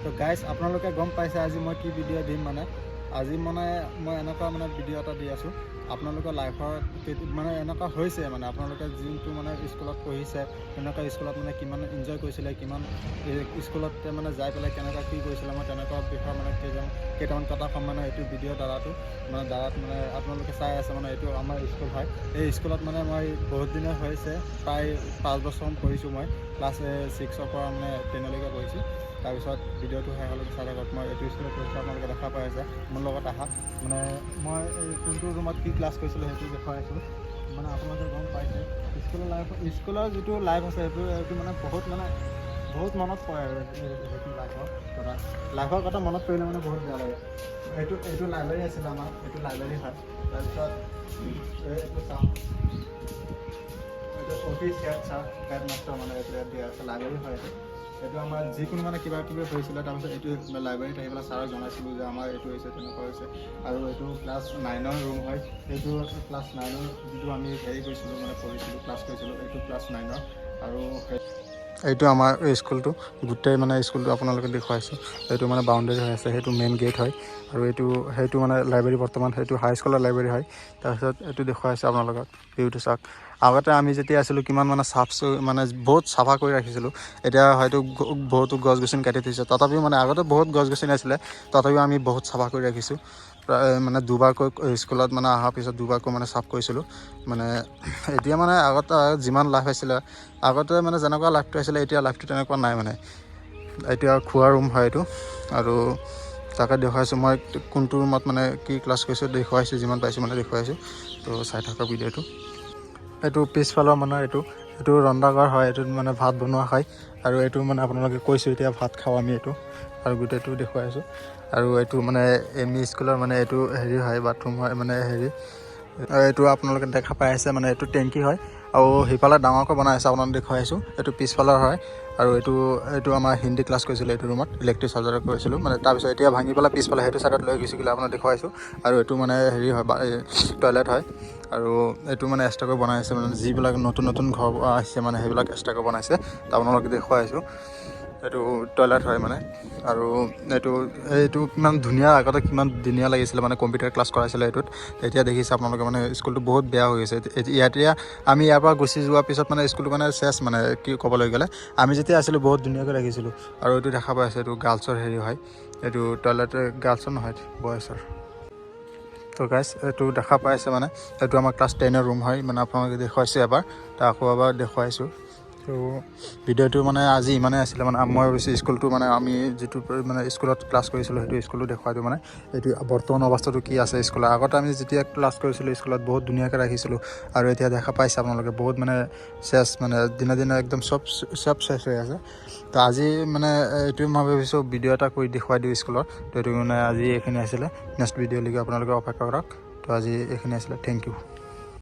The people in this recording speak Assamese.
তো গাইজ, আপোনালোকে গম পাইছে আজি মই কি ভিডিঅ' দিম। মানে আজি মানে মই এনেকুৱা মানে ভিডিঅ' এটা দি আছোঁ, আপোনালোকৰ লাইফৰ মানে এনেকুৱা হৈছে, মানে আপোনালোকে যোনটো মানে স্কুলত পঢ়িছে, তেনেকুৱা স্কুলত মানে কিমান এনজয় কৰিছিলে, কিমান স্কুলত মানে যাই পেলাই কেনেকুৱা কি কৰিছিলে, মই তেনেকুৱা বিষয়ে মানে কেইটামান কথা ক'ম। মানে এইটো ভিডিঅ' দ্বাৰাটো মানে দ্বাৰাত মানে আপোনালোকে চাই আছে, মানে এইটো আমাৰ স্কুল হয়। এই স্কুলত মানে মই বহুত দিনে হৈছে, প্ৰায় 5 বছৰমান পঢ়িছোঁ। মই ক্লাছ 6ৰ পৰা মানে 10লৈকে পঢ়িছোঁ। তাৰপিছত ভিডিঅ'টো শেষলৈকে চাই থাকক। মই এইটো স্কুলত পঢ়িছোঁ, আপোনালোকে দেখা পাই আছে। মোৰ লগত আহা। মানে মই এই কোনটো ৰুমত কি ক্লাছ কৰিছিলোঁ, সেইটো দেখুৱাই আছোঁ। মানে আপোনালোকে গম পাইছে, স্কুলৰ লাইফ, স্কুলৰ যিটো লাইফ আছে, সেইটো মানে বহুত মনত পৰে। আৰু সেইটো লাইফৰ কথা, মনত পৰিলে মানে বহুত বেয়া লাগে। এইটো লাইব্ৰেৰী আছিলে আমাৰ, এইটো লাইব্ৰেৰী হয়। তাৰপিছত এইটো চাওঁ, এইটো office head sir, head master, মানে এইটো ইয়াত দিয়া আছে। লাইব্ৰেৰী হয় এইটো। এইটো আমাৰ যিকোনো মানে কিবা কিবি হৈছিলে, তাৰপিছত এইটো লাইব্ৰেৰীত আহি পেলাই ছাৰক জনাইছিলোঁ যে আমাৰ এইটো হৈছে, তেনেকুৱা হৈছে। আৰু এইটো ক্লাছ 9ৰ ৰুম হয়। এইটো ক্লাছ 9ৰ যিটো আমি হেৰি কৰিছিলোঁ, মানে পঢ়িছিলোঁ, ক্লাছ কৰিছিলোঁ, এইটো ক্লাছ 9ৰ। আৰু এইটো আমাৰ স্কুলটো, গোটেই মানে স্কুলটো আপোনালোকে দেখুৱাইছোঁ। এইটো মানে বাউণ্ডেৰী হৈ আছে, সেইটো মেইন গেট হয়। আৰু এইটো সেইটো মানে লাইব্ৰেৰী, বৰ্তমান সেইটো হাইস্কুলৰ লাইব্ৰেৰী হয়। তাৰপিছত এইটো দেখুৱাইছে আপোনালোকক, ভিউটো চাওক। আগতে আমি যেতিয়া আছিলোঁ, কিমান মানে চাফ, মানে বহুত চাফা কৰি ৰাখিছিলোঁ। এতিয়া হয়তো বহুতো গছ গছনি কাটি থৈছে। তথাপিও মানে আগতে বহুত গছ গছনি আছিলে, তথাপিও আমি বহুত চাফা কৰি ৰাখিছোঁ। প্ৰায় মানে দুবাৰকৈ স্কুলত মানে অহাৰ পিছত দুবাৰকৈ মানে চাফ কৰিছিলোঁ। মানে এতিয়া মানে আগতে যিমান লাইফ আছিলে, আগতে মানে যেনেকুৱা লাইফটো আছিলে, এতিয়া লাইফটো তেনেকুৱা নাই। মানে এতিয়া খোৱা ৰুম হয় এইটো। আৰু তাকে দেখুৱাইছোঁ, মই কোনটো ৰুমত মানে কি ক্লাছ কৰিছোঁ দেখুৱাইছোঁ, যিমান পাইছোঁ মানে দেখুৱাইছোঁ। তো চাই থাকক ভিডিঅ'টো। এইটো পিছফালৰ মানে এইটো ৰন্ধাঘৰ হয়, এইটোত মানে ভাত বনোৱা হয়। আৰু এইটো মানে আপোনালোকে কৈছোঁ, এতিয়া ভাত খাওঁ আমি এইটো। আৰু গোটেইটো দেখুৱাই আছোঁ। আৰু এইটো মানে এম ই স্কুলৰ মানে এইটো হেৰি হয়, বাথৰুম হয়, মানে হেৰি। আৰু এইটো আপোনালোকে দেখা পাই আছে, মানে এইটো টেংকি হয়। আৰু সিফালে ডাঙৰকৈ বনাই আছে, আপোনালোক দেখুৱাই আছোঁ। এইটো পিছফালৰ হয়। আৰু এইটো আমাৰ হিন্দী ক্লাছ কৰিছিলোঁ এইটো ৰুমত, ইলেক্ট্ৰিক চাৰ্জাৰ কৰিছিলোঁ মানে। তাৰপিছত এতিয়া ভাঙি পেলাই পিছফালে সেইটো ছাইডত লৈ গুচি গ'লে, আপোনাক দেখুৱাইছোঁ। আৰু এইটো মানে হেৰি হয়, টয়লেট হয়। আৰু এইটো মানে এক্সট্ৰাকৈ বনাই আছে, মানে যিবিলাক নতুন নতুন ঘৰ আহিছে, মানে সেইবিলাক এক্সট্ৰাকৈ বনাইছে। তো আপোনালোক দেখুৱাই আছোঁ, এইটো টয়লেট হয় মানে। আৰু এইটো কিমান ধুনীয়া, আগতে কিমান ধুনীয়া লাগিছিলে, মানে কম্পিউটাৰ ক্লাছ কৰাইছিলে এইটোত। এতিয়া দেখিছে আপোনালোকে, মানে স্কুলটো বহুত বেয়া হৈ গৈছে। এতিয়া এতিয়া আমি ইয়াৰ পৰা গুচি যোৱাৰ পিছত মানে স্কুলটো মানে চেচ, মানে কি ক'বলৈ গ'লে আমি যেতিয়া আছিলোঁ, বহুত ধুনীয়াকৈ ৰাখিছিলোঁ। আৰু এইটো দেখা পাইছে, এইটো গাৰ্লছৰ হেৰি হয়, এইটো টয়লেট, গাৰ্লছৰ নহয়, বয়ছৰ। তো গাইছ, এইটো দেখা পাইছে, মানে এইটো আমাৰ ক্লাছ 10ৰ ৰুম হয়। মানে আপোনালোকে দেখুৱাইছোঁ এবাৰ, তো আকৌ এবাৰ দেখুৱাইছোঁ। তো ভিডিঅ'টো মানে আজি ইমানেই আছিলে। মানে মই ভাবিছোঁ স্কুলটো, মানে আমি যিটো মানে স্কুলত ক্লাছ কৰিছিলোঁ, সেইটো স্কুলো দেখুৱাই দিওঁ। মানে এইটো বৰ্তমান অৱস্থাটো কি আছে স্কুলৰ। আগতে আমি যেতিয়া ক্লাছ কৰিছিলোঁ স্কুলত, বহুত ধুনীয়াকৈ ৰাখিছিলোঁ। আৰু এতিয়া দেখা পাইছে আপোনালোকে, বহুত মানে চেচ, মানে দিনে দিনে একদম চব চব চেচ হৈ আছে। তো আজি মানে এইটোৱে মই ভাবিছোঁ, ভিডিঅ' এটা কৰি দেখুৱাই দিওঁ স্কুলৰ। তো এইটো মানে আজি এইখিনি আছিলে। নেক্সট ভিডিঅ'লৈকে আপোনালোকে অপেক্ষা কৰক। তো আজি এইখিনি আছিলে, thank U.